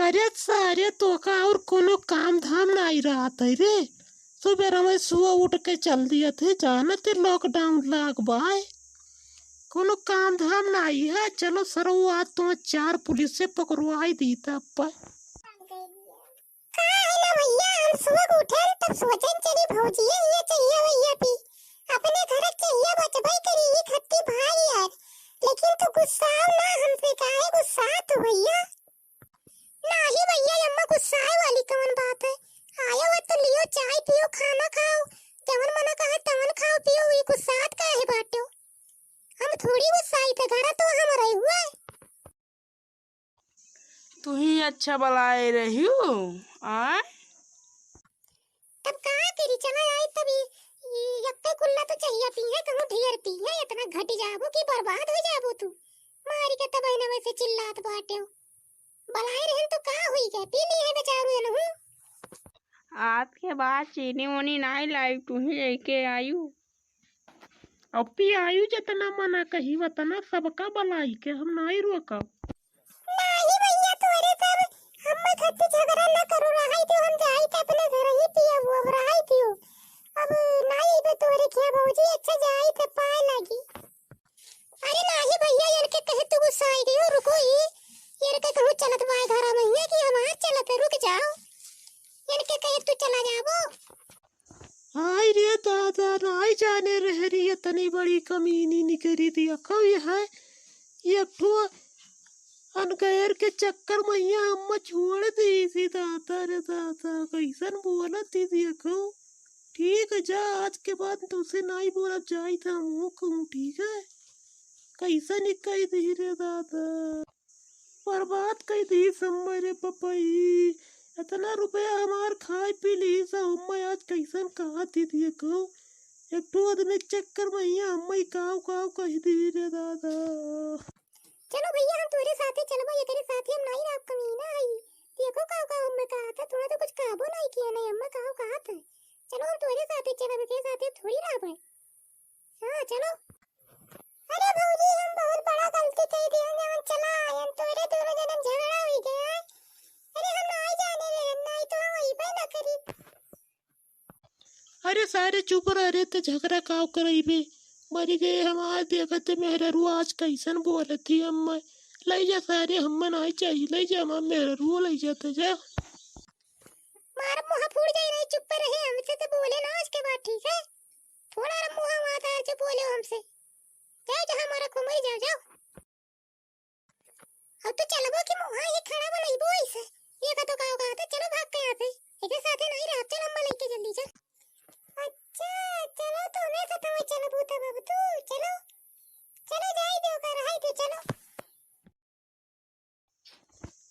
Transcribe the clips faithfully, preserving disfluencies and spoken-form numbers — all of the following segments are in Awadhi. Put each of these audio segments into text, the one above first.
अरे सारे, तोका और कोनो काम धाम नाई रहत है रे। सुबेरे में सुबह उठ के चल दिया थे, जानत है lockdown लाग बाय। कोनो काम धाम नाई है। चलो सरऊ, आज तो चार पुलिस से पकड़वाई दी था पर। का है ना भैया, हम सुबह के उठेन तब सोचेन चली भौजी ये चाहिए भैया पी, अपने घर चाहिए बचबई करी ई खत्ती भाई यार। लेकिन तू गुस्साओ ना हमसे, काहे गुस्सात हो भैया? नाही भैया, अम्मा गुस्साए वाली कवन बात है? आयो है तो लियो, चाय पियो, खाना खाओ, जवन मना कहे तवन खाओ पियो, ई गुस्सात काहे बाटो? हम थोड़ी गुस्साई थे, घर तो हम रहे हुए। तू ही अच्छा बलाए रही हो, आय? तब का करी, चला आई तब ई, ई यक्के कुल्ला तो चाहिए पी है, कहूँ ढेर पी है, इतना घट जाबो कि बर्बाद हो जाबो तू। मारी के तब इन्हें वैसे चिल्लात बाटे हो। बलाए रहन तो का हुई गए, पी ली है बेचारू जनहू। आज के बाद चीनी वोनी नाई लाई, तू ही लेके आयु। अब पी आयु, जितना मना कही वतना सबका बलाई के हम नाई रोकब। नाही भैया, तोरे सब हम खत्ती झगड़ा न करू, रहाई दियो, हम जाई त अपने घर ही पियब, अब रहाई दियो। अब नाई अइबे तोरे खिया भौजी, अच्छा जाई त पाए लागी। अरे नाही भैया, इनके कहे तू गुस्साई गयो, रुको ही, इनके कहूँ चलत बाय घरा में है कि हमार चलत है, रुक जाओ, इनके कहे तू चला जाबो। हाय रे दादा, नाई जाने रह रही है, इतनी बड़ी कमीनी निकरी थी। अखो यह है, ये ठो अनगैर के चक्कर में यहाँ अम्मा छोड़ दी थी। दादा रे दादा, कैसन बोलत थी देखो। ठीक है, जा, आज के बाद तुझसे नाई बोलब, जाई था मुँह कहूँ, ठीक है? कैसन ही कह दी रे दादा। बर्बाद कइ दी सब मेरे पपई। इतना रुपया हमार खाए पी ली सब, हम्मे आज कैसन कहा दे दिए कहूँ। एक ठो आदमी के चक्कर में हियाँ हम्मे काव काव कह दी रे दादा। चलो भैया, हम तोरे साथे चलबो, एकरे साथे हम नाई राब कमीना हई। देखो काव काव हम्मे कहा था, तोरा तो कुछ कहबो नाई किया, नाई हम्मे काव कहा था। चलो हम तोरे साथे चलब, एकरे साथे थोड़ी रहबे। हाँ, चलो। अरे भौजी, हम बहुत बड़ा गलती कइ दिहन, जवन चला आयन, तोरे दोनों जनम झगड़ा होइ गया है। अरे हम नाई जाने रहे, नाई तो हम अइबे ना करी। अरे सारे चुप रह रे, ते झगड़ा काव करइबे? मरी गए हमार, देखते मेहररुआ आज कैसन बोलत ही। अम्मा, लइ जा सारे, हम्मा नाई चाहिए, लइ जा हमार मेहररुआ, लइ जा ते जा। मार मुँह फूट जाई, नाई चुप रहे, हमसे तो बोले ना आज के बाद, ठीक है? थोड़ा रा मुँह हुआ था जो बोले हमसे। जाओ, जहाँ मारा को मरी जाओ, जाओ। अब तो चलबो कि मुँह ये खड़ा बनइबो ऐसे। ये का तो का होगा, तो चलो भाग के यहाँ से। एकरे साथे नहीं रह, चल अम्मा लेके जल्दी चल। अच्छा, चलो तो हमें साथ में चलबो तब अब तू, चलो। चलो जाई दो का रहाई दो, चलो।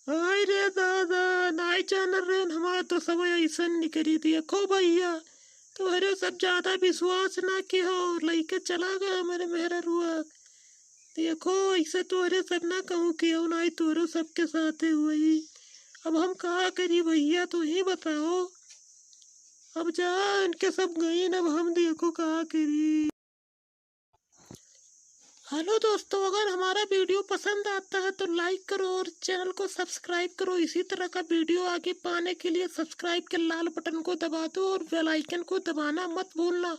हाय रे दादा, नाई जानत रहेन, हमार तो सब ऐसन निकरी दिया। खो भैया, तोहरे सब ज्यादा विश्वास ना किहो, लइके चला गए हमारे मेहररुआ। देखो, ऐसे तोहरे सब ना कहूँ किहो, नाई तोहरो सबके साथे हुई। अब हम का करी भैया, तू ही बताओ। अब जा, इनके सब गईन, अब हम देखो का करी। हेलो दोस्तों, अगर हमारा वीडियो पसंद आता है तो लाइक करो और चैनल को सब्सक्राइब करो। इसी तरह का वीडियो आगे पाने के लिए सब्सक्राइब के लाल बटन को दबा दो और बेल आइकन को दबाना मत भूलना,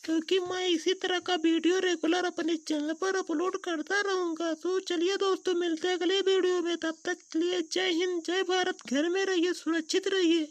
क्योंकि मैं इसी तरह का वीडियो रेगुलर अपने चैनल पर अपलोड करता रहूँगा। तो चलिए दोस्तों, मिलते हैं अगले वीडियो में। तब तक के लिए जय हिंद, जय भारत। घर में रहिए, सुरक्षित रहिए।